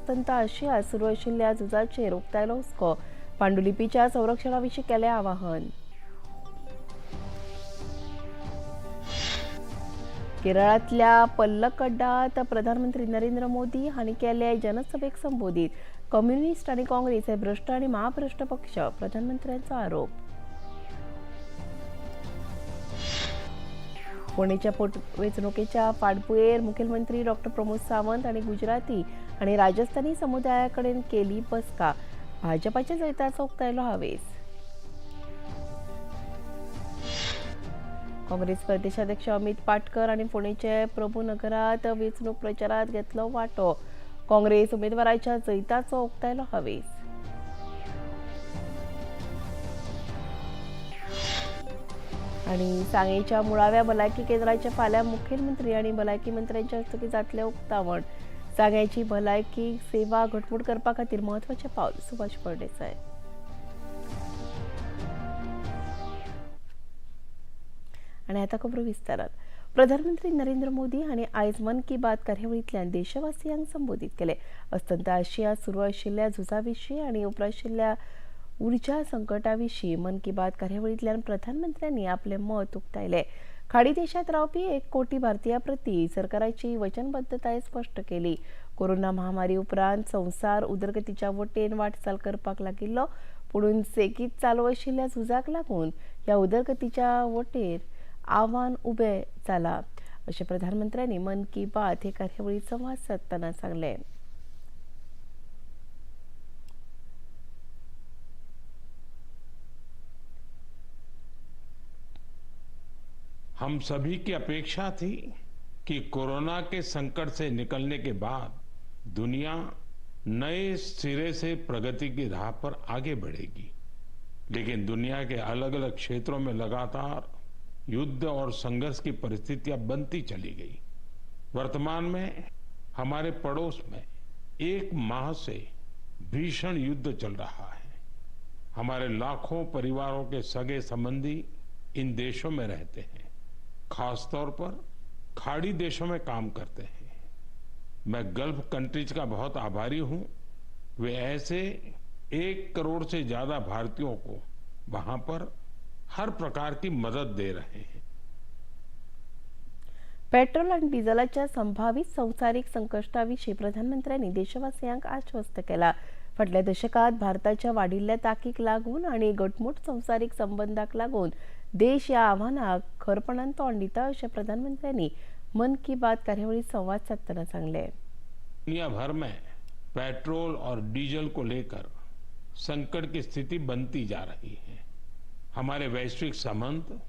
अस्तंत आशिया सुरू आशिल्ल्या झुजाचेर उक्तायलो हुस्को. पांडुलिपीच्या संरक्षणा विशीं केलें आवाहन. केरळांतल्या पल्लकड्डात प्रधानमंत्री नरेंद्र मोदी हांणी केले जनसभेक संबोधीत. कम्युनिस्ट आनी काँग्रेस हे भ्रश्ट आनी महाभ्रश्ट पक्ष, प्रधानमंत्र्यांचो आरोप. फोंडेच्या पोटवेंचणुकेच्या फाटभुंयेर मुखेलमंत्री डॉक्टर प्रमोद सावंत आनी गुजराती आनी राजस्थानी समुदाया कडेन केली बसका. भाजपाच्या जैताचो उक्तायलो हावेस. काँग्रेस प्रदेशाध्यक्ष अमित पाटकर आनी फोंडेचे प्रभुनगरात वेंचणूक प्रचारात घेतलो वांटो. काँग्रेस उमेदवाराच्या जैताचो उक्तायलो हावेस. आनी सांगेच्या मुळाव्या भलायकी केंद्राच्या फाल्यां मुखेलमंत्री आनी भलायकी मंत्र्यांच्या हस्तुकीं जातलें उक्तावण. सांग्याची भलायकी सेवा घटमूट करपा खातीर म्हत्वाचें पावल. सुभाष फळदेसाय. आनी आतां खबरो विस्तारान. प्रधानमंत्री नरेंद्र मोदी हांणी आयज मन की बात कार्यावळींतल्यान देशवासियांक संबोधीत केलें. अस्तंत आशिया सुरू आशिल्ल्या झुजा विशीं आनी उप्राशिल्ल्या ऊर्जा संकटा विशीं मन की बात कार्यावळींतल्यान प्रधानमंत्र्यांनी आपलें मत उक्तायलें. खाडी देशांत रावपी 1 कोटी भारतीयां प्रती सरकाराची वचनबद्धताय स्पश्ट केली. कोरोना महामारी उपरांत संवसार उदरगतीच्या वटेन वाटचाल करपाक लागिल्लो, पुणून सेगीत चालू आशिल्ल्या झुजाक लागून ह्या उदरगतीच्या वटेर आव्हान उबें जाला, अशें प्रधानमंत्र्यांनी मन की बात हे कार्यावळींत संवाद सादतना सांगलें. हम सभी की अपेक्षा थी कि कोरोना के संकट से निकलने के बाद दुनिया नए सिरे से प्रगति की राह पर आगे बढ़ेगी, लेकिन दुनिया के अलग अलग क्षेत्रों में लगातार युद्ध और संघर्ष की परिस्थितियां बनती चली गई। वर्तमान में हमारे पड़ोस में 1 माह से भीषण युद्ध चल रहा है। हमारे लाखों परिवारों के सगे संबंधी इन देशों में रहते हैं, खासतौर पर खाड़ी देशों में काम करते हैं। मैं गल्फ कंट्रीज का बहुत आभारी हूं, वे ऐसे 1 करोड़ से ज्यादा भारतीयों को वहां पर हर प्रकार की मदद दे रहे हैं। पेट्रोल आणि डिझेलाच्या संभावित संवसारीक संकश्टा विशीं प्रधानमंत्र्यांनी देशवासियांक आश्वस्त केला. फाटल्या दशकात भारताच्या वाडिल्ल्या ताकीक लागून आनी घटमूट संवसारीक संबंदाक लागून देश ह्या आव्हानाक खरपणान तोंड दिता, अशें प्रधानमंत्र्यांनी मन की बात कार्यावळीत संवाद सादतना सांगलें. दुनिया भर में पेट्रोल और डीजल को लेकर संकट की स्थिति बनती जा रही है। हमारे वैश्विक संबंध,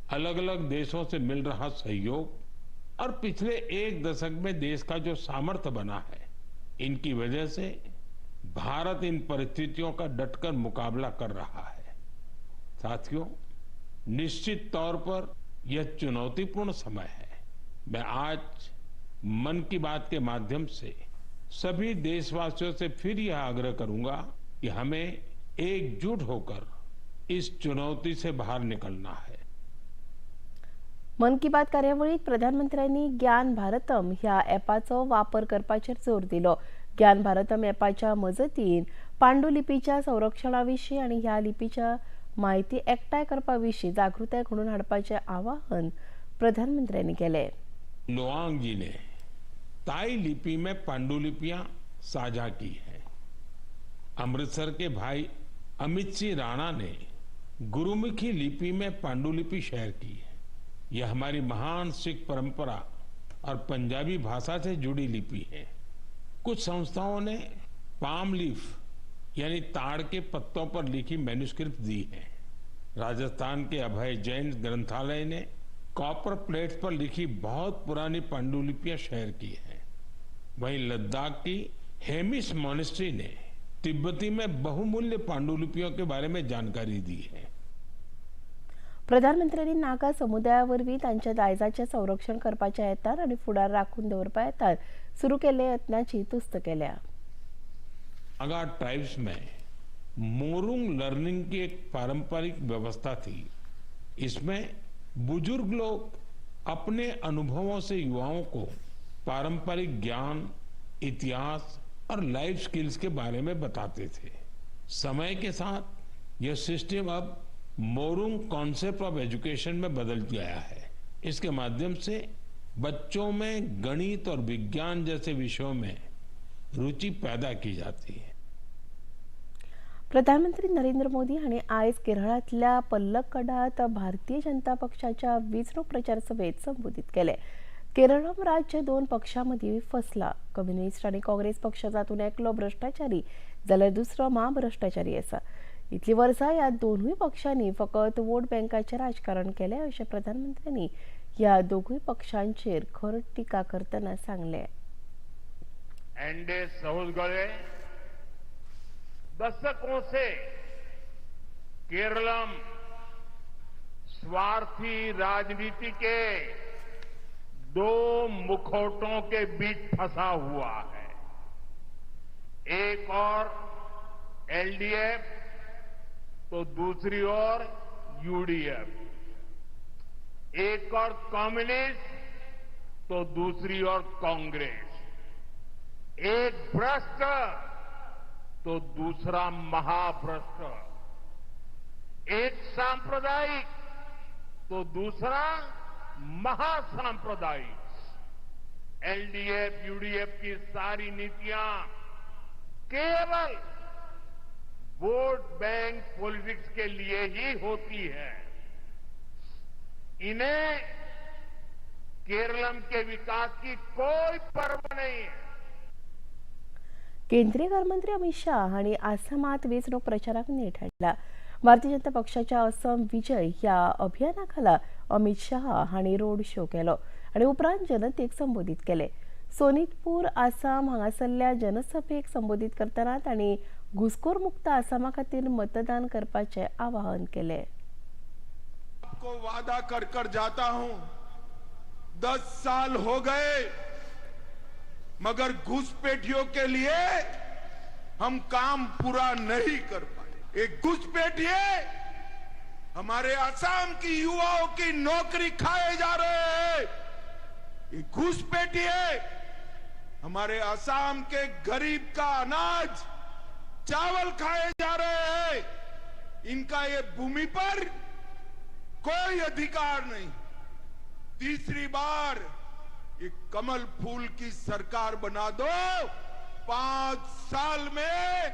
अलग अलग देशों से मिल रहा सहयोग और पिछले 1 दशक में देश का जो सामर्थ्य बना है, इनकी वजह से भारत इन परिस्थितियों का डटकर मुकाबला कर रहा है। साथियों, निश्चित तौर पर यह चुनौतीपूर्ण समय है। मैं आज मन की बात के माध्यम से सभी देशवासियों से फिर यह आग्रह करूंगा कि हमें एकजुट होकर इस चुनौती से बाहर निकलना है। मन की बात कार्यावळीत प्रधानमंत्र्यांनी ज्ञान भारतम ह्या ॲपाचो वापर करपाचेर जोर दिलो. ज्ञान भारतम ॲपाच्या मजतीन पांडुलिपीच्या संरक्षणा विशीं आनी ह्या लिपीच्या माहिती एकठांय करपा विशीं जागृताय घडोवन हाडपाचें आवाहन प्रधानमंत्र्यांनी केलें. लोआंग जी ने ताई लिपि में पांडुलिपियां साझा की है। अमृतसर के भाई अमित सिंह राणा ने गुरुमुखी लिपि में पांडुलिपि शेयर की है। यह हमारी महान सिख परंपरा और पंजाबी भाषा से जुड़ी लिपि है। कुछ संस्थाओं ने पाम लीफ यानी ताड़ के पत्तों पर लिखी मैन्युस्क्रिप्ट दी है। राजस्थान के अभय जैन ग्रंथालय ने कॉपर प्लेट्स पर लिखी बहुत पुरानी पांडुलिपियां शेयर की हैं। वहीं लद्दाख की हेमिस मॉनेस्ट्री ने तिब्बती में बहुमूल्य पांडुलिपियों के बारे में जानकारी दी है। प्रधानमंत्र्यांनी नागा समुदाया वरवीं तांच्या दायजाचें संरक्षण करपाच्या हेतान आनी फुडार राखून दवरपा हेतान सुरू केल्ल्या यत्नांची तुस्त केल्या. नागा ट्राइब्स में मोरुंग लर्निंग की एक पारंपरिक व्यवस्था थी। इसमें बुजुर्ग लोग अपने अनुभवों से युवाओं को पारंपरिक ज्ञान, इतिहास और लाइफ स्किल्स के बारे में बताते थे। समय के साथ यह सिस्टम अब मोरुंग कॉन्सेप्ट ऑफ एजुकेशन में बदल गया है। इसके माध्यम से बच्चों में गणित और विज्ञान जैसे विषयों में रुचि पैदा की जाती है। प्रधानमंत्री नरेंद्र मोदी हांणी आयज केरळांतल्या पल्लक्कडांत भारतीय जनता पक्षाच्या वेंचणूक प्रचार सभेत संबोधीत केले। केरळम राज्य दोन पक्षां मदीं फसला। कम्युनिस्ट आनी काँग्रेस पक्ष जातूंत एकलो भ्रश्टाचारी जाल्यार दुसरो म्हाभ्रश्टाचारी आसा। इतली वर्सां ह्या दोनूय पक्षांनी फकत वोट बँकाचें राजकारण केलें अशें प्रधानमंत्र्यांनी ह्या दोगूय पक्षांचेर खर टिका करतना सांगलें। एनडीए सहोदगळे दशकों से केरलम स्वार्थी राजनीति के दो मुखौटों के बीच फंसा हुआ है। एक और एलडीएफ तो दूसरी ओर यूडीएफ, एक और कम्युनिस्ट तो दूसरी ओर कांग्रेस, एक भ्रष्ट तो दूसरा महाभ्रष्ट, एक सांप्रदायिक तो दूसरा महासांप्रदायिक। एलडीएफ यूडीएफ की सारी नीतियां केवल वोट बैंक पॉलिटिक्स के लिए ही होती है। इन्हें केरलम के विकास की कोई परवाह नहीं है। केंद्रीय गृहमंत्री अमित शाह हांणी आसामात वेंचणूक प्रचाराक नेट हाडला। भारतीय जनता पक्षाच्या असम विजय ह्या अभियाना खाला अमित शाह हांणी रोड शो केलो आनी उपरांत जनतेक संबोधीत केले। सोनितपूर आसाम हांगासरल्या जनसभेक संबोधीत करतना तांणी घुसखोर मुक्त आसामा खातीर मतदान करपाचें आवाहन केलें। आपको वादा कर कर जाता हूं, 10 साल हो गए मगर घुसपैठियों के लिए हम काम पूरा नहीं कर पाए। एक घुसपैठिए हमारे असम की युवाओं की नौकरी खाए जा रहे हैं। एक घुसपैठिए हमारे असम के गरीब का अनाज चावल खाए जा रहे हैं। इनका ये भूमि पर कोई अधिकार नहीं। तीसरी बार ये कमल फूल की सरकार बना दो, 5 साल में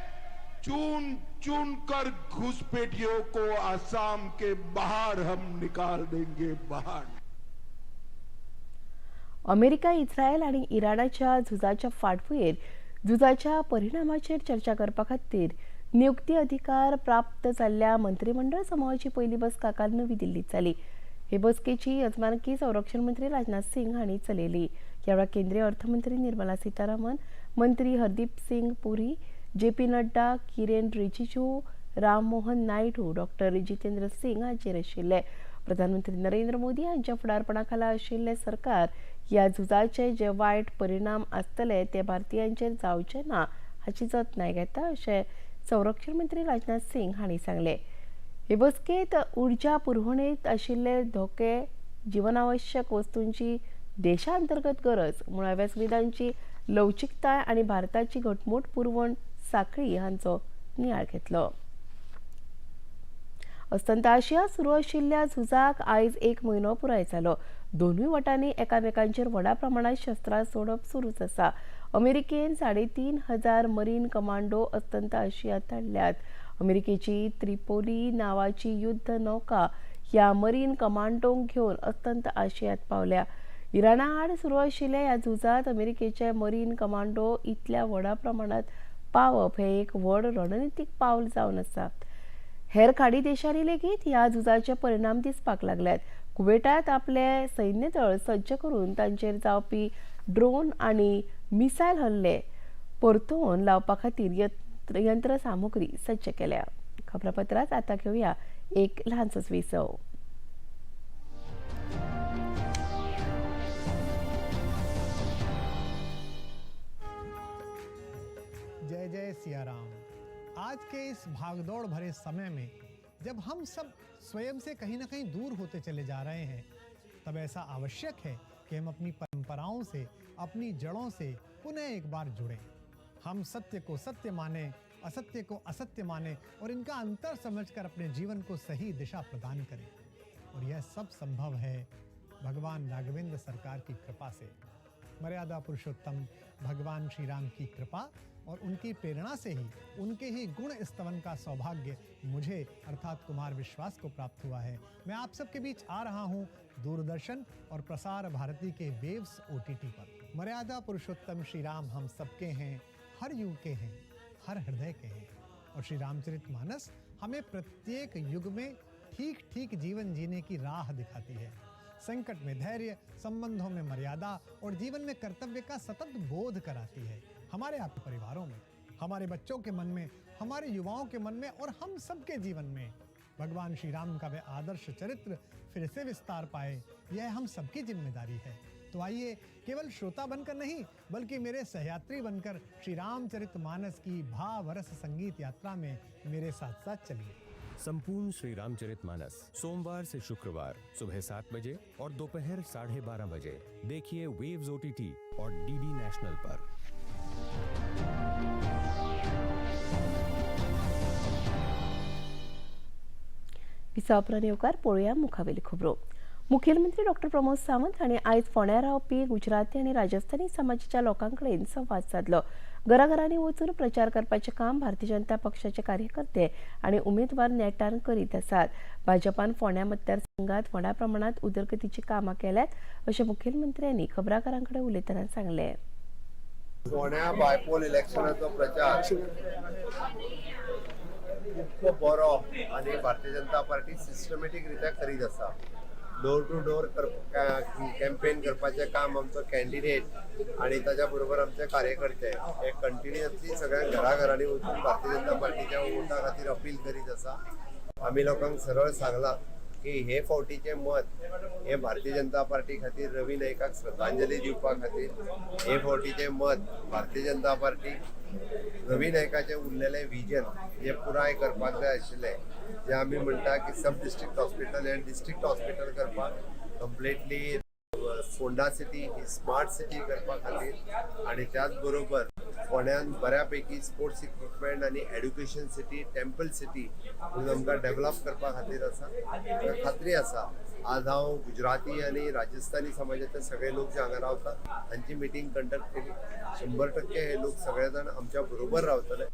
चुन चुन कर घुसपैठियों को आसाम के बाहर हम निकाल देंगे, बाहर। अमेरिका, इस्रायल आणि इराणाच्या झुजाच्या फाटभुंयेर झुजाच्या परिणामाचेर चर्चा करपा खातीर नियुक्ती अधिकार प्राप्त जाल्ल्या मंत्रिमंडळ समुहाची पयली बसका काल नवी दिल्लीत जाली। हे बसकेची यजमानकी संरक्षण मंत्री राजनाथ सिंग हांणी चलयली। ह्या वेळार केंद्रीय अर्थमंत्री निर्मला सीतारामन, मंत्री हरदीप सिंग पुरी, जे.पी. नड्डा, किरेन रिजिजू, राम मोहन नायडू, डॉक्टर जितेंद्र सिंग हाजीर आशिल्ले। प्रधानमंत्री नरेंद्र मोदी हांच्या फुडारपणा खाला आशिल्लें सरकार ह्या झुजाचे जे वायट परिणाम आसतले ते भारतीयांचेर जावचे ना हाची जतनाय घेता अशें संरक्षण मंत्री राजनाथ सिंग हांणी सांगलें। हे बसकेंत उर्जा पुरवणेंत आशिल्ले धोके, जीवनावश्यक वस्तूंची देशांतर्गत गरज, मुळाव्या सुविधांची लवचिकताय आनी भारताची घटमूट पुरवण साखळी हांचो नियाळ घेतलो। अस्तंत आशिया सुरू आशिल्ल्या झुजाक आयज 1 म्हयनो पुराय जालो। दोनूय वटांनी एकामेकांचेर व्हडा प्रमाणात शस्त्रां सोडप सुरूच आसा। अमेरिकेन 3500 मरीन कमांडो अस्तंत आशियांत धाडल्यात। अमेरिकेची त्रिपोली नावाची युद्ध नौका ह्या मरीन कमांडोंक घेवन अस्तंत आशियांत पावल्या। इराणा आड सुरू आशिल्ल्या ह्या झुजांत अमेरिकेचे मरीन कमांडो इतल्या व्हडा प्रमाणात पावप हे एक व्हड रणनितीक पावल जावन आसा। हेर खाडी देशांनी लेगीत ह्या झुजाचे परिणाम दिसपाक लागल्यात। कुवेटात आपले सैन्यदळ सज्ज करून तांचेर जावपी ड्रोन आनी मिसायल हल्ले परतोवन लावपा खातीर यंत्रसामुग्री सज्ज केल्या। खबरापत्रांत आतां घेवया एक ल्हानसोच विसव। जय जय सियाराम। आज के इस भागदौड़ भरे समय में जब हम सब स्वयं से कहीं ना कहीं दूर होते चले जा रहे हैं, तब ऐसा आवश्यक है कि हम अपनी परंपराओं से, अपनी जड़ों से पुनः एक बार जुड़ें। हम सत्य को सत्य माने, असत्य को असत्य माने और इनका अंतर समझकर अपने जीवन को सही दिशा प्रदान करें। और यह सब संभव है भगवान राघवेंद्र सरकार की कृपा से। मर्यादा पुरुषोत्तम भगवान श्री राम की कृपा और उनकी प्रेरणा से ही, उनके ही गुण स्तवन का सौभाग्य मुझे अर्थात कुमार विश्वास को प्राप्त हुआ है। मैं आप सबके बीच आ रहा हूँ दूरदर्शन और Prasar Bharati K waves OTT पर। मर्यादा पुरुषोत्तम श्री राम हम सबके हैं, हर युग के हैं, हर हृदय के हैं। और श्री रामचरितमानस हमें प्रत्येक युग में ठीक ठीक जीवन जीने की राह दिखाती है। संकट में धैर्य, संबंधों में मर्यादा और जीवन में कर्तव्य का सतत बोध कराती है। हमारे आपके परिवारों में, हमारे बच्चों के मन में, हमारे युवाओं के मन में और हम सबके जीवन में भगवान श्री राम का वह आदर्श चरित्र फिर से विस्तार पाए, यह हम सबकी जिम्मेदारी है। तो आइए केवल श्रोता बनकर नहीं, बल्कि मेरे सहयात्री बनकर श्री रामचरितमानस की भावरस संगीत यात्रा में मेरे साथ साथ चलिए। संपूर्ण श्री रामचरितमानस सोमवार से शुक्रवार सुबह 7 बजे और दोपहर 12:30 बजे देखिए वेव्स OTT और DD national पर। विसावपरान येवकार पळोवया मुखावेली खबरो। मुखेलमंत्री डॉक्टर प्रमोद सावंत हांणी आयज फोंड्यां रावपी गुजराती आनी राजस्थानी समाजाच्या लोकां कडेन संवाद सादलो। घराघरांनी वचून प्रचार करपाचें काम भारतीय जनता पक्षाचे कार्यकर्ते आनी उमेदवार नेटान करीत आसात। भाजपान फोंड्या मतदारसंघात व्हडा प्रमाणात उदरगतीची कामां केल्यात अशें मुखेलमंत्र्यांनी खबराकारां कडेन उलयतना सांगलें। फोंड्या बायपोल इलेक्शनाचो प्रचार खूब बरो आनी भारतीय जनता पार्टी सिस्टमॅटीक रित्या करीत आसा। डोर टू डोर कॅम्पेन करपाचें काम आमचो कॅन्डिडेट आनी ताच्या बरोबर आमचे कार्यकर्ते हे कंटिन्युअसली सगळ्या घराघरांनी वचून भारतीय जनता पार्टीच्या वोटा खातीर अपील करीत आसा। आमी लोकांक सरळ सांगलां की हे फावटीचें मत हे भारतीय जनता पार्टी खातीर, रवी नायकाक श्रद्धांजली दिवपा खातीर हे फावटीचें मत भारतीय जनता पार्टी रवी नायकाचें उरलेलें विजन जें पुराय करपाक जाय आशिल्लें, जें आमी म्हणटा की सब डिस्ट्रिक्ट हॉस्पिटल हें डिस्ट्रिक्ट हॉस्पिटल करपाक, कंप्लिटली फोंडा सिटी ही स्मार्ट सिटी करपा खातीर आनी त्याच बरोबर फोंड्यान बऱ्या पैकी स्पोर्ट्स इक्विपमेंट आनी एड्युकेशन सिटी, टेम्पल सिटी म्हणून आमकां डेवलप करपा खातीर आसा। म्हाका खात्री आसा आज हांव गुजराती आनी राजस्थानी समाजाचे सगळे लोक जे हांगा रावतात तांची मिटींग कंडक्ट केली। 100% हे लोक सगळे जाण आमच्या बरोबर रावतले।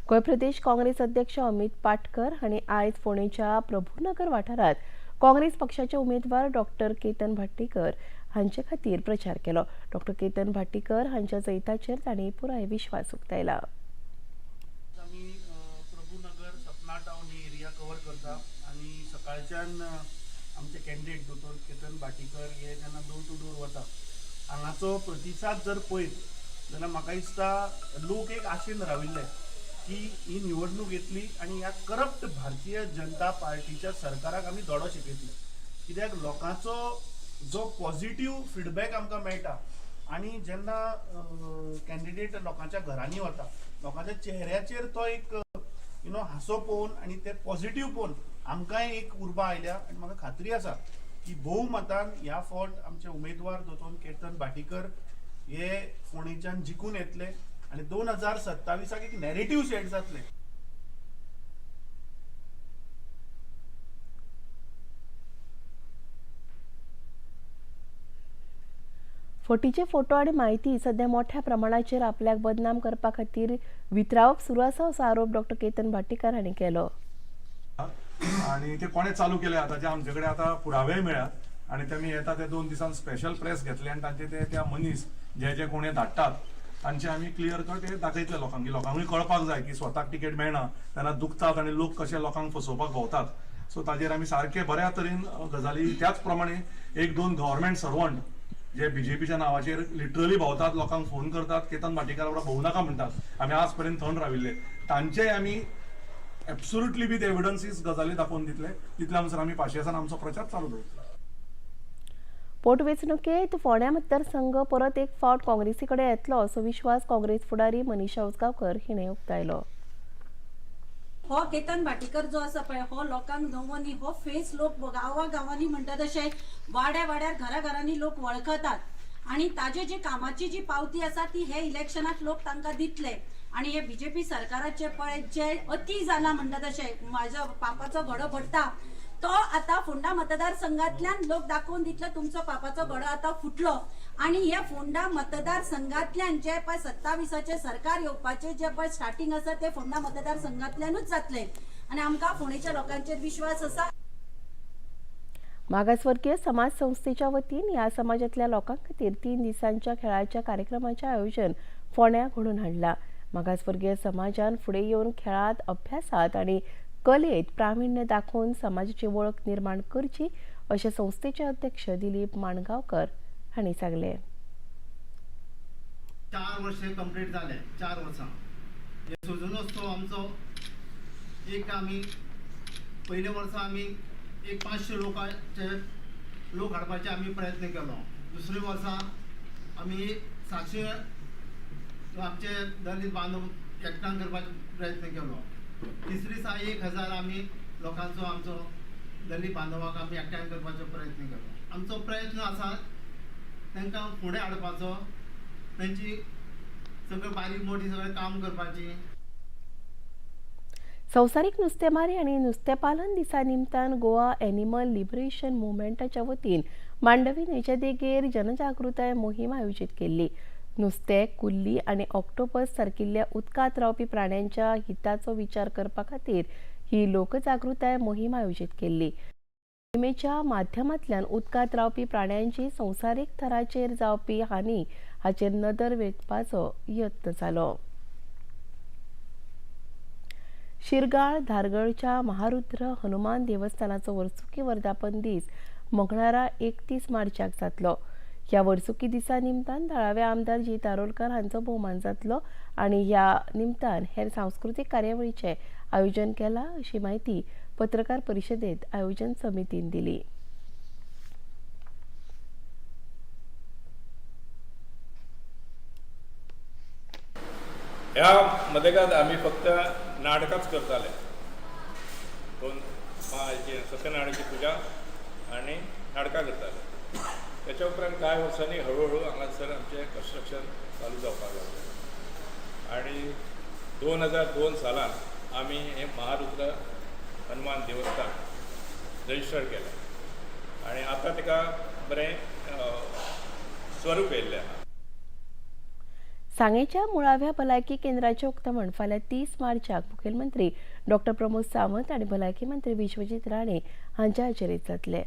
गोंय प्रदेश काँग्रेस अध्यक्ष अमित पाटकर हांणी आयज फोंडेच्या प्रभुनगर वाठारांत काँग्रेस पक्षाचे उमेदवार डॉक्टर केतन भाटीकर हांचे खातीर प्रचार केलो। डॉक्टर केतन भाटीकर हांच्या जैताचेर तांणी पुराय विश्वास उक्तायला। आमी प्रभुनगर सपना टावन ही एरिया कवर करता आनी सकाळच्यान आमचे कॅन्डिडेट दोतोर केतन भाटीकर हे जेन्ना डोर टू डोर वता, हांगाचो प्रतिसाद जर पळयत जाल्यार म्हाका दिसता लोक एक आशेन राविल्ले की ही निवडणूक येतली आनी ह्या करप्ट भारतीय जनता पार्टीच्या सरकाराक आमी धडो शिकयतले। कित्याक लोकांचो जो पॉझिटिव्ह फिडबॅक आमकां मेळटा आनी जेन्ना कॅन्डिडेट लोकांच्या घरांनी वता, लोकांच्या चेहऱ्याचेर तो एक you know हांसो पळोवन आनी ते पॉझिटिव्ह पळोवन आमकांय एक उर्बा आयल्या आनी म्हाका खात्री आसा की भोवमतान ह्या फावट आमचे उमेदवार दोतोर केतन भाटीकर हे फोंडेच्यान जिखून येतले आनी 2027 एक नॅरेटिव्ह सेट जातले। फटीचे फोटो आनी म्हायती सध्या मोठ्या प्रमाणाचेर आपल्याक बदनाम करपा खातीर वितरावप सुरू आसा असो आरोप डॉक्टर केतन भाटीकर हांणी केलो। आनी ते कोणें चालू केले आतां जे आमचे कडेन आतां पुरावेय मेळ्ळ्यात आनी तेमी येता ते 2 दिसान स्पेशल प्रेस घेतले आनी तांचे ते त्या मनीस जे जे कोणें धाडटात तांचे आमी क्लियर कट हे दाखयतले लोकांक की लोकांकूय कळपाक जाय की स्वताक तिकेट मेळना तेन्ना दुखतात आनी लोक कशे लोकांक फसोवपाक भोंवतात। सो ताजेर आमी सारके बऱ्या तरेन गजाली, त्याच प्रमाणे 1-2 गव्हर्मेंट सर्वंट जे बीजेपीच्या नावाचेर लिटरली भोंवतात, लोकांक फोन करतात, केतन भाटीकार बरोबर भोंवू नाका म्हणटात, आमी आज पर्यंत थंड राविल्ले, तांचेय आमी एब्सोल्युटली विथ एविडन्सीस गजाली दाखोवन दितले। तितल्या म्हणसर आमी पाशियेसान आमचो प्रचार चालू दवरतले। पोटवेंचणुकेत फोंड्या मतदारसंघ परत एक फावट काँग्रेसी कडेन येतलो असो विश्वास काँग्रेस फुडारी मनीषा उजगांवकर हिणें उक्तायलो। हो केतन भाटीकर जो आसा पळय हो लोकांक नवो न्ही, हो फेस लोक गांवा गांवांनी म्हणटा तशें वाड्या वाड्यार घरा घरांनी लोक वळखतात आनी ताजे जी कामाची जी पावती आसा ती हे इलेक्शनाक लोक तांकां दितले. आनी हे बीजेपी सरकाराचे पळय जे अती जाला म्हणटा तशें म्हाजो पापाचो घडो भरता तो आतां फोंडा मतदारसंघातल्यान लोक दाखोवन दितले तुमचो पापाचो घडो आतां फुटलो. आनी हे फोंडा मतदारसंघातल्यान जे पळय 27 सरकार येवपाचे जे पळय स्टार्टिंग आसा ते फोंडा मतदारसंघातल्यानूच जातले आनी आमकां फोंडेच्या लोकांचेर विश्वास आसा. मागासवर्गीय समाज संस्थेच्या वतीन ह्या समाजांतल्या लोकां खातीर 3 दिसांच्या खेळाच्या कार्यक्रमाचें आयोजन फोंड्या घडोवन हाडलां. मागासवर्गीय समाजान फुडें येवन खेळांत, अभ्यासांत आनी कलेत प्राविण्य दाखोवन समाजाची वळख निर्माण करची अशें संस्थेचे अध्यक्ष दिलीप माणगांवकर हांणी सांगलें. 4 वर्ष कंप्लीट जाले, 4 वर्सां हे सृजनोत्सव आमचो एक आमी पयल्या वर्सा आमी एक 500 लोकांचे लोक हाडपाचे आमी प्रयत्न केलो. दुसऱ्या वर्सा आमी 700 आमचे दलित बांधव एकठांय करपाचो प्रयत्न केलो. तिसरी दिसा 1000 आमी लोकांचो आमचो दलित बांधवाक आमी एकठांय करपाचो प्रयत्न केलो. आमचो प्रयत्न आसा तांकां फुडें हाडपाचो, तांची सगळें बारीक मोठी सगळें काम करपाची. संवसारीक नुस्तेमारी आनी नुस्तेपालन दिसा निमतान गोवा एनिमल लिबरेशन मुवमेंटाच्या वतीन मांडवी न्हंयच्या देगेर जनजागृताय मोहीम आयोजीत केल्ली. नुस्तें, कुल्ली आनी ऑक्टोपस सारकिल्ल्या उदकांत रावपी प्राण्यांच्या हिताचो विचार करपा खातीर ही लोकजागृताय मोहीम आयोजीत केल्ली. मोहिमेच्या माध्यमांतल्यान उदकांत रावपी प्राण्यांची संवसारीक थराचेर जावपी हानी हाचेर नदर वेधपाचो यत्न जालो. शिरगाळ धारगळच्या महारुद्र हनुमान देवस्थानाचो वर्सुकी वर्धापन दीस मंगळारा 31 मार्चाक जातलो. ह्या वर्सुकी दिसा निमतान थळावे आमदार जीत आरोलकर हांचो भोवमान जातलो आनी ह्या निमतान हेर सांस्कृतीक कार्यावळीचें आयोजन केलां अशी म्हायती पत्रकार परिशदेंत आयोजन समितीन दिली. ह्या मदेगाद आमी फक्त नाटकांच करताले, दोन सत्यनारायणाची पुजा आनी नाटकां करताले. त्याच्या उपरांत कांय वर्सांनी हळूहळू हांगासर आमचें कन्स्ट्रक्शन चालू जावपाक लागलें आनी 2002 सालान आमी हें महारुद्र हनुमान देवस्थान रजिस्टर केलें आनी आतां ताका बरें स्वरूप येयल्लें आसा. सांगेच्या मुळाव्या भलायकी केंद्राचें उक्तावण फाल्यां 30 मार्चाक मुखेलमंत्री डॉक्टर प्रमोद सावंत आनी भलायकी मंत्री विश्वजीत राणे हांच्या हाजेरीत जातले.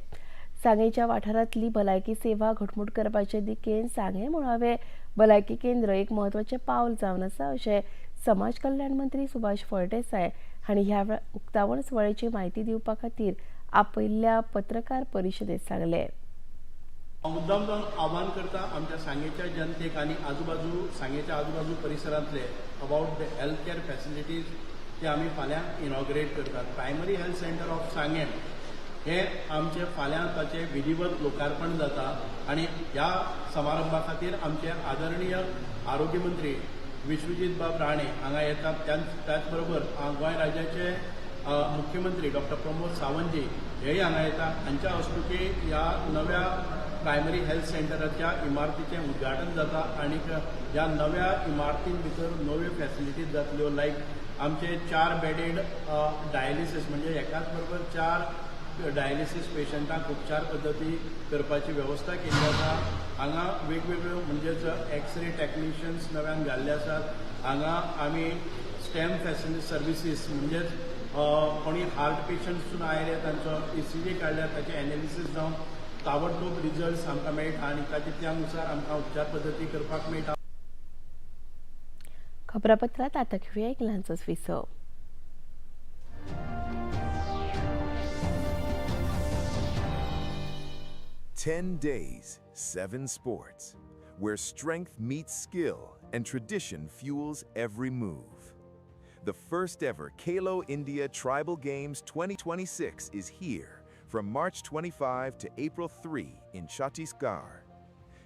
सांगेच्या वाठारांतली भलायकी सेवा घटमूट करपाचे दिकेन सांगें मुळावें भलायकी केंद्र एक म्हत्वाचें पावल जावन आसा अशें समाज कल्याण मंत्री सुभाष फळदेसाय हांणी ह्या उक्तावण सुवाळ्याची म्हायती दिवपा खातीर आपयिल्ल्या पत्रकार परिशदेंत सांगलें. हांव मुद्दाम जावन आव्हान करता आमच्या सांगेच्या जनतेक आनी आजूबाजू सांगेच्या आजूबाजू परिसरांतले about the health care facilities ते आमी फाल्यां इनॉग्रेट करतात. Primary health centre of Sanguem हे आमचे फाल्यां ताचें विधिवत लोकार्पण जाता आनी ह्या समारंभा खातीर आमचे आदरणीय आरोग्य मंत्री विश्वजीत बाब राणे हांगा येतात. त्याच बरोबर गोंय राज्याचे मुख्यमंत्री डॉक्टर प्रमोद सावंतजी हेय हांगा येता. हांच्या हस्तुकी ह्या नव्या प्रायमरी हेल्थ सेंटराच्या इमारतीचें उद्घाटन जाता आनी ह्या नव्या इमारतीन भितर नव्यो फॅसिलिटीज जातल्यो, लायक आमचे 4 बेडेड डायलिसीस म्हणजे एकाच बरोबर 4 डायलिसीस पेशंटांक उपचार पद्दती करपाची वेवस्था केल्ली आसा. हांगा वेगवेगळ्यो म्हणजेच एक्सरे टॅक्निशियन्स नव्यान घाल्ले आसात. हांगा आमी स्टेम फॅसिलिटी सर्विसीस म्हणजेच कोणी हार्ट पेशंट्सून आयले तांचो ECG काडल्यार ताचें एनालिसीस जावन ताबडतोब रिजल्ट्स आमकां मेळटा आनी ताचे त्या अनुसार आमकां उपचार पद्दती करपाक मेळटा. खबरापत्रांत आतां घेवया एक ल्हानसोच विसव. 10 days, 7 sports, where strength meets skill and tradition fuels every move. The first ever Khelo India Tribal Games 2026 is here from March 25 to April 3 in Chhattisgarh.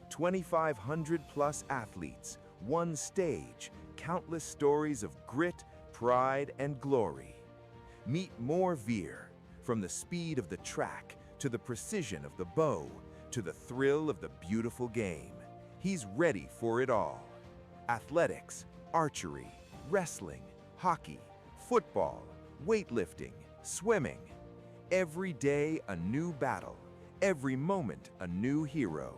2,500 plus athletes, one stage, countless stories of grit, pride, and glory. Meet more Veer, from the speed of the track to the precision of the bow, to the thrill of the beautiful game. He's ready for it all. Athletics, archery, wrestling, hockey, football, weightlifting, swimming. Every day a new battle, every moment a new hero.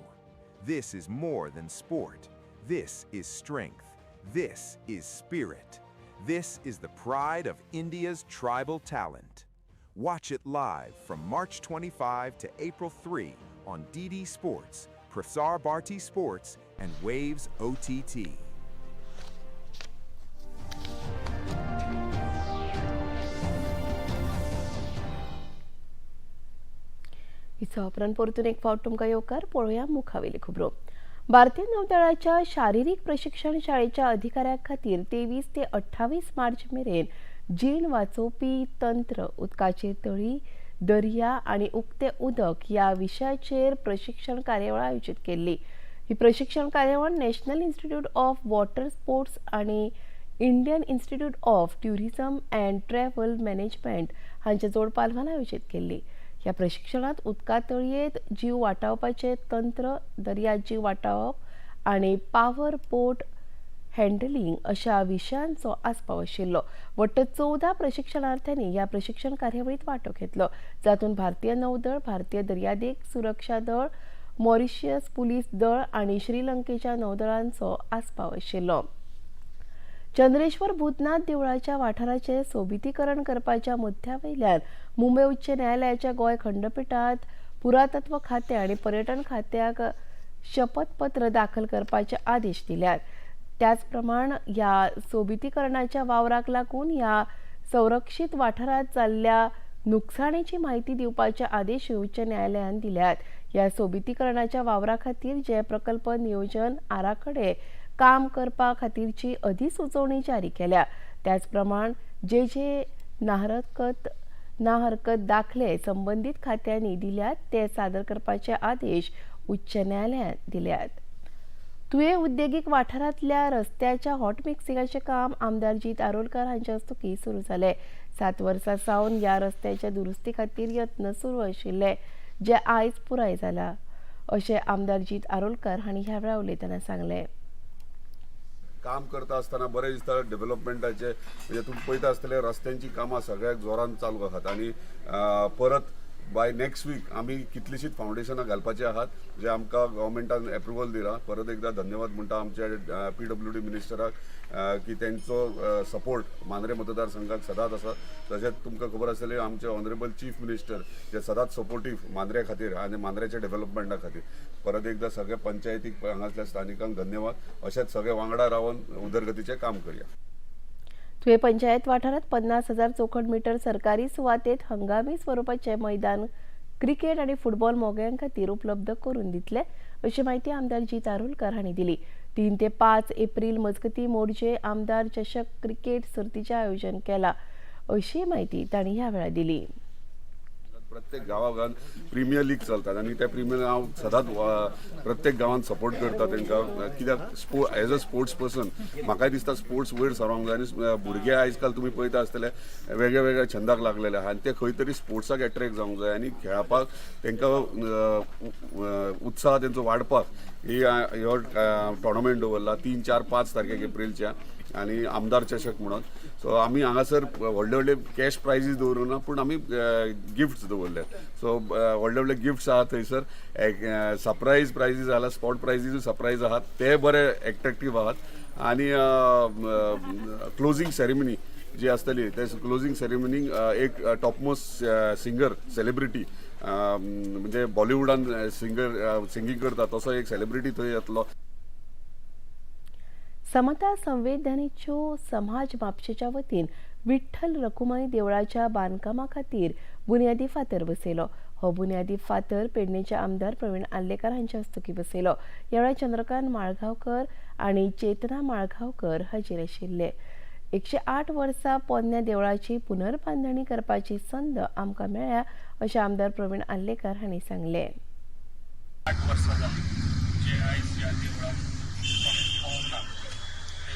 This is more than sport. This is strength. This is spirit. This is the pride of India's tribal talent. Watch it live from March 25 to April 3 on DD Sports, Prasar Bharti Sports, and Waves OTT. विसवा उपरांत परतून एक फावट तुमकां येवकार. पळोवया मुखावेली खबरो. भारतीय नौदळाच्या शारिरीक प्रशिक्षण शाळेच्या अधिकाऱ्यां खातीर 23 ते 28 मार्च मेरेन जीण वाचोवपी तंत्र, उदकाचे तळी, दर्या आनी उक्ते उदक ह्या विशयाचेर प्रशिक्षण कार्यावळ आयोजीत केल्ली. ही प्रशिक्षण कार्यावळ National Institute of Water Sports आनी Indian Institute of Tourism and Travel Management हांच्या जोडपालवान आयोजीत केल्ली. ह्या प्रशिक्षणांत उदका तळयेंत जीव वाटावपाचें तंत्र, दर्यांत जीव वाटावप आनी पावर बोट हँडलिंग अशा विशयांचो आस्पाव आशिल्लो. वट्ट 14 प्रशिक्षणार्थ्यांनी ह्या प्रशिक्षण कार्यावळींत वांटो घेतलो, जातूंत भारतीय नौदळ, भारतीय दर्यादेग सुरक्षा दळ, मॉरिशियस पुलीस दळ आनी श्रीलंकेच्या नौदळांचो आस्पाव आशिल्लो. चंद्रेश्वर भूतनाथ देवळाच्या वाठाराचें सोबितीकरण करपाच्या मुद्द्या वयल्यान मुंबय उच्च न्यायालयाच्या गोंय खंडपिठांत पुरातत्व खातें आनी पर्यटन खात्याक शपथपत्र दाखल करपाचे आदेश दिल्यात. त्याच प्रमाण ह्या सोबितीकरणाच्या वावराक लागून ह्या संरक्षीत वाठारांत जाल्ल्या नुकसाणेची म्हायती दिवपाचे आदेश उच्च न्यायालयान दिल्यात. ह्या सोबितीकरणाच्या वावरा खातीर जे प्रकल्प नियोजन आराखडे काम करपा खातीरची अधिसुचोवणी जारी केल्या. त्याच प्रमाण जे जे नाहरकत दाखले संबंदीत खात्यांनी दिल्यात ते सादर करपाचे आदेश उच्च न्यायालयान दिल्यात. तुये उद्देगीक वाठारांतल्या रस्त्याच्या हॉट मिक्सिंगाचें काम आमदार जीत आरोलकर हांच्या हस्तुकीं सुरू जालें. 7 वर्सां सावन ह्या रस्त्याच्या दुरुस्ती खातीर यत्न सुरू आशिल्ले, जे आयज पुराय जाला अशें आमदार जीत आरोलकर हांणी ह्या वेळार उलयतना सांगलें. काम करता आसतना बरें दिसता डेव्हलपमेंटाचे, म्हणजे तुमी पळयता आसतले रस्त्यांची कामां सगळ्याक जोरान चालू आहात आनी परत बाय नेक्स्ट वीक आमी कितलीशीच फावंडेशनां घालपाची आहात जे आमकां गव्हर्मेंटान एप्रुवल दिला. परत एकदा धन्यवाद म्हणटा आमच्या PWD मिनिस्टराक की तेंचो सपोर्ट मांद्रे मतदारसंघाक सदांच आसा. तशेंच तुमकां खबर आसतलें आमचे ऑनरेबल चीफ मिनिस्टर जे सदांच सपोर्टीव मांद्र्या खातीर आनी मांद्र्याच्या डेव्हलपमेंटा खातीर. परत एकदा सगळ्या पंचायतीक हांगासल्या स्थानिकांक धन्यवाद. अशेंच सगळे वांगडा रावन उदरगतीचें काम करया. तुये पंचायत वाठारांत 50,000 चौखण मीटर सरकारी सुवातेत हंगामी स्वरुपाचें मैदान क्रिकेट आनी फुटबॉल मोग्यां खातीर उपलब्ध करून दितले अशी म्हायती आमदार जीत आरोलकर हांणी दिली. 3 ते 5 एप्रील मजगतीं मोरजे आमदार चषक क्रिकेट सर्तीचें आयोजन केलां अशी म्हायती तांणी ह्या वेळार दिली. प्रत्येक गांवागांवांत प्रिमियर लीग चलतात आनी त्या प्रिमियर हांव सदांच प्रत्येक गांवांत सपोर्ट करता तांकां, कित्याक एज अ स्पोर्ट्स पर्सन म्हाकाय दिसता स्पोर्ट्स वयर सरोंक जाय आनी भुरगे आयज काल तुमी पळयता आसतले वेगळे वेगळे छंदाक लागलेले आहा आनी ते खंय तरी स्पोर्ट्साक एट्रेक्ट जावंक जाय आनी खेळपाक तांकां उत्साह तेंचो वाडपाक ही हो टोर्नामेंट दवरला 3, 4, 5 तारखेक एप्रिलच्या आनी आमदार चषक म्हणून. सो आमी हांगासर व्हडले व्हडले कॅश प्रायजीस दवरूं ना, पूण आमी गिफ्ट्स दवरले. सो व्हडले व्हडले गिफ्ट्स आहात थंयसर, सरप्रायज प्रायजीस आहा, स्पॉट प्रायजीसूय सरप्रायज आहात, ते बरे एट्रेक्टीव आहात. आनी क्लोजींग सेरेमनी जी आसतली ते क्लोजींग सेरेमनीक एक टॉपमोस्ट सिंगर सेलिब्रिटी म्हणजे बॉलिवूडान सिंगर सिंगींग करता तसो एक सेलिब्रिटी थंय येतलो. समता संवेदनेच्यो समाज म्हापशेच्या वतीन विठ्ठल रखुमाई देवळाच्या बांदकामा खातीर बुन्यादी फातर बसयलो. हो बुन्यादी फातर पेडणेचे आमदार प्रवीण आर्लेकर हांच्या हस्तुकीं बसयलो. ह्या वेळार चंद्रकांत माळगांवकर आनी चेतना माळगांवकर हाजीर आशिल्ले. 108 वर्सां पोन्न्या देवळाची पुनर्बांदणी करपाची संद आमकां मेळ्ळ्या अशें आमदार प्रवीण आर्लेकर हांणी सांगलें. 8 वर्सां जालीं जे आयज ह्या देवळाक कोणें पावूंक ना,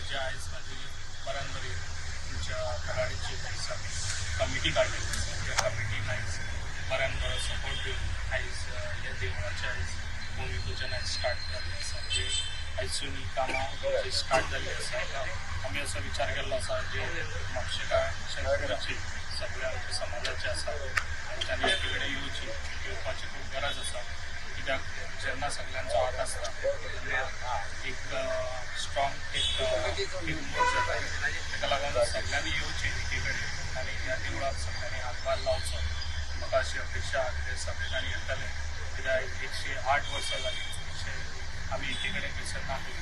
जे आयज म्हाजी बऱ्यान बरी आमच्या कलाडीची कमिटी काडलेली आसा, त्या कमिटीन आयज बऱ्यान बरो सपोर्ट दिवन आयज ह्या देवळाचें आयज भुमीपुजन आयज स्टार्ट जाल्लें आसा. जे आयसून ही कामां जी स्टार्ट जाल्ली आसा. आमी असो विचार केल्लो आसा जे म्हापशेकार शेतकऱ्याची सगळ्या आमच्या समाजाचे आसा तांच्यांनी एके कडेन येवची, येवपाची खूब गरज आसा. कित्याक जेन्ना सगळ्यांचो हात आसता तेन्ना एक स्ट्रॉंग एक एकमत जाता. ताका लागून सगळ्यांनी येवचें एके कडेन आनी ह्या देवळाक सगळ्यांनी हातभार लावचो. म्हाका अशी अपेक्षा आहा की सगळे जाण येतले, कित्याक 108 वर्सां जालीं अशें आमी एके कडेन खंयसर नासली.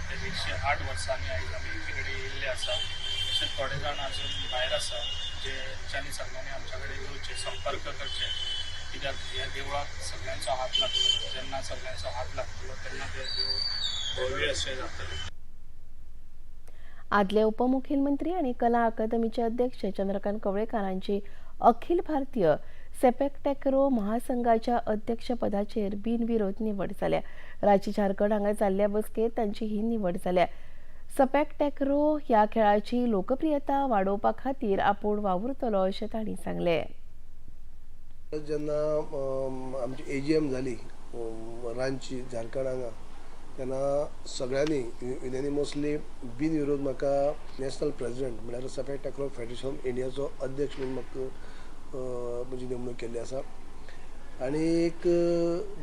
ते 108 वर्सांनी आयज आमी एके कडेन येयल्ले आसा. तशें थोडे जाण अजून भायर आसा जेच्यांनी सगळ्यांनी आमच्या कडेन येवचें, संपर्क करचे, कित्याक ह्या देवळाक सगळ्यांचो हात लागतलो. जेन्ना सगळ्यांचो हात लागतलो तेन्ना तें देवूळ भव्य अशें जातलें. आदले उपमुख्यमंत्री आनी कला अकादमीचे अध्यक्ष चंद्रकांत कवळेकार हांची अखिल भारतीय सेपेक टॅक्रो महासंघाच्या अध्यक्षपदाचेर बिनविरोध निवड जाल्या. रांची झारखंड हांगा जाल्ल्या बसकेंत तांची ही निवड जाल्या. सेपेक टॅक्रो ह्या खेळाची लोकप्रियता वाडोवपा खातीर आपूण वावुरतलो अशें तांणी सांगलें. जेन्ना आमची AGM जाली रांची झारखंड हांगा तेन्ना सगळ्यांनी युनॅनिमसली बिनविरोध म्हाका नॅशनल प्रेसिडेंट म्हळ्यार सेपेक टॅक्रो फेडरेशन इंडियाचो अध्यक्ष म्हणून म्हाका म्हजी नेमणूक केल्ली आसा. आनी एक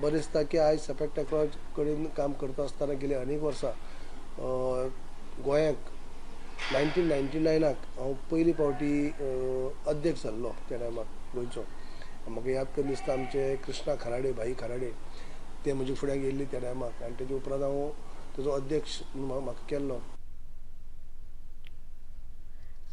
बरें दिसता की आयज सेपेक टॅक्रो कडेन काम करता आसतना गेले अनेक वर्सां गोंयाक 1999 हांव पयली फावटी अध्यक्ष जाल्लो त्या टायमाक गोंयचो. म्हाका याद करून दिसता आमचे कृष्णा खराडे, भाई खराडे ते म्हजे फुड्याक येयल्ले त्या टायमाक आनी तेजे उपरांत हांव तेजो अध्यक्ष म्हाका केल्लो.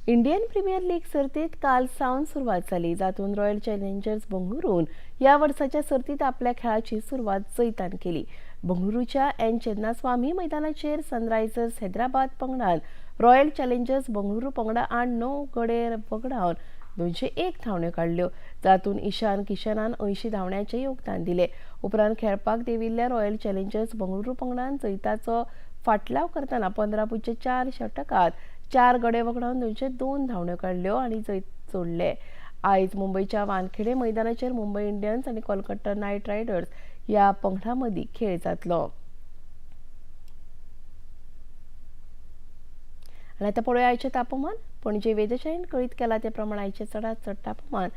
इंडियन प्रीमियर लीग सर्तीत काल सावन सुरवात जाली, जातून रॉयल चॅलेंजर्स बंगळुरून ह्या वर्साच्या सर्तीत आपल्या खेळाची सुरवात जैतान केली. बंगळुरूच्या एन चेन्नास्वामी मैदानाचेर सनरायझर्स हैदराबाद पंगडान रॉयल चॅलेंजर्स बंगळुरू पंगडा आड 9 गडे वगडावन 201 धांवड्यो काडल्यो, जातून ईशान किशनान 80 धांवड्यांचें योगदान दिलें. उपरांत खेळपाक देविल्ल्या रॉयल चॅलेंजर्स बंगळुरू पंगडान जैताचो फाटलाव करतना 15.4 षटकात 4 गडे वगडावन 202 धांवड्यो काडल्यो आनी जैत जोडले. आयज मुंबयच्या वानखेडे मैदानाचेर मुंबय इंडियन्स आनी कोलकाता नायट रायडर्स ह्या पंगडां मदीं खेळ जातलो. आनी आतां पळोवया आयचें तापमान. पणजे वेधशाळेन कळीत केलां ते प्रमाण आयचें चडांत चड तापमान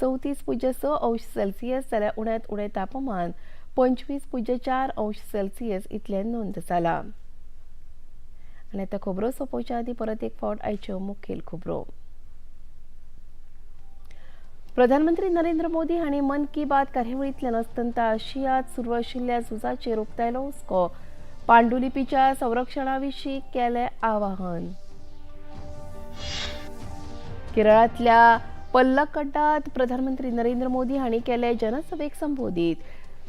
34.6 अंश सेल्सियस जाल्यार उण्यांत उणें तापमान 25.4 अंश सेल्सियस इतलें नोंद जालां. आनी आतां खबरो सोंपोवच्या आदीं परत एक फावट आयच्यो मुखेल खबरो. प्रधानमंत्री नरेंद्र मोदी हांणी मन की बात कार्यावळींतल्यान अस्तंत आशियांत सुरू आशिल्ल्या झुजाचेर उक्तायलो हुस्को. पांडुलिपीच्या संरक्षणा विशीं केलें आवाहन. केरळांतल्या पल्लकड्डात प्रधानमंत्री नरेंद्र मोदी हांणी केले जनसभेक संबोधीत.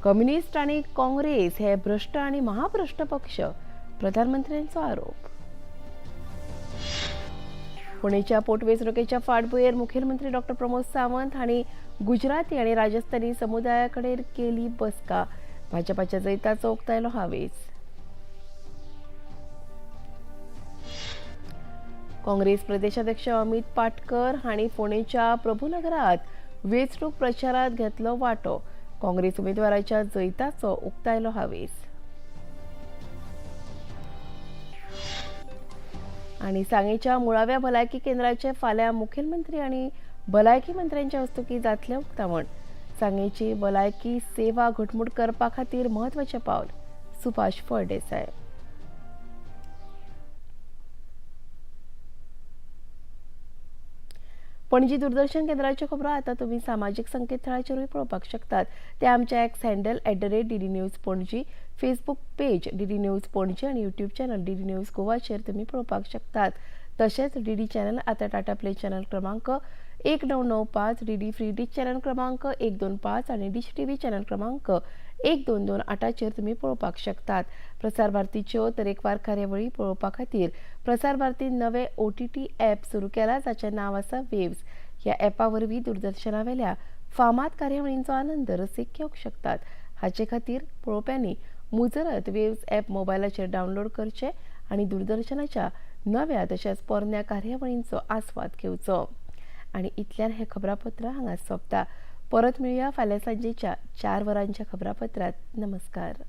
कम्युनिस्ट आनी काँग्रेस हे भ्रश्ट आनी महाभ्रश्ट पक्ष, प्रधानमंत्र्यांचो आरोप. पुणेच्या पोटवेंचणुकेच्या फाटभुंयेर मुखेलमंत्री डॉक्टर प्रमोद सावंत हांणी गुजराती आनी राजस्थानी समुदाया कडेन केली बसका. भाजपाच्या जैताचो उक्तायलो हावेस. काँग्रेस प्रदेशाध्यक्ष अमित पाटकर हांणी फोंडेच्या प्रभुनगरात वेंचणूक प्रचारात घेतलो वांटो. काँग्रेस उमेदवाराच्या जैताचो उक्तायलो हावेस. आनी सांगेच्या मुळाव्या भलायकी केंद्राचे फाल्यां मुखेलमंत्री आनी भलायकी मंत्र्यांच्या हस्तुकीं जातलें उक्तावण. सांगेची भलायकी सेवा घटमूट करपा खातीर म्हत्वाचें पावल. सुभाष फळदेसाय. पणजी दूरदर्शन केंद्राच्यो खबरो आतां तुमी सामाजीक संकेतथळाचेरूय पळोवपाक शकतात. ते आमच्या X handle @DD News Panaji, Facebook page DD News Panaji आनी यूट्यूब चॅनल DD news गोवाचेर तुमी पळोवपाक शकतात. तशेंच DD channel आतां टाटा प्ले चॅनल क्रमांक 1995, DD free dish channel क्रमांक 125 आनी डिश TV channel क्रमांक 1228चेर तुमी पळोवपाक शकतात. प्रसार भारतीच्यो तरेकवार कार्यावळी पळोवपा खातीर प्रसार भारतीन नवे OTT app सुरू केला, जाचें नांव आसा वेव्स. ह्या ॲपा वरवीं दूरदर्शनावेल्या फामाद कार्यावळींचो आनंद रसीक घेवंक शकतात. हाचे खातीर पळोवप्यांनी मुजरत वेव्स ॲप मोबायलाचेर डावनलोड करचें आनी दूरदर्शनाच्या नव्या तशेंच पोरण्या कार्यावळींचो आस्वाद घेवचो. आनी इतल्यान हें खबरापत्र हांगा सोंपता. परत मेळया फाल्यां सांजेच्या 4 वरांच्या खबरापत्रांत. नमस्कार.